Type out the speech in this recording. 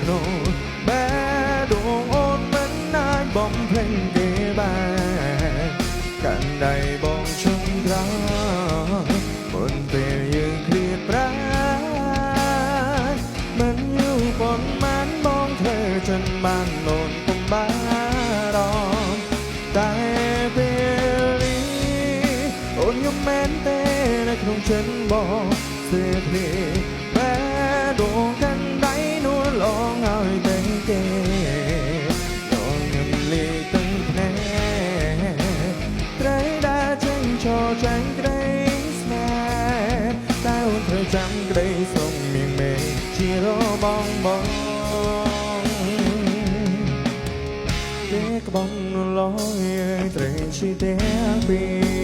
ក្នុងបេះដូងអូនមិនអាចបំភ្លេចគេបានកាន់ដៃបងជុំក្រោយមុនពេលយើងឃ្លាតប្រាជ្ញមិនយូរប៉ុន្មានបងធ្វើចិនបានអូនកុំបារម្ភតែពេលនេះអូនយំមែនទេនៅក្នុងចិនបងស្ទើរភ្លេចបេះដូងកាន់ដៃនួនឡងឲ្យតែគេដងញឹមលេងទាំងភ្នែកត្រូវដើរចេញឈរចាញ់ក្តីស្នេហ៍តែអូនត្រូវចាំក្តីសុំមៀងមេជារបស់បង ទេក្បំលយត្រូវជាទាំងពី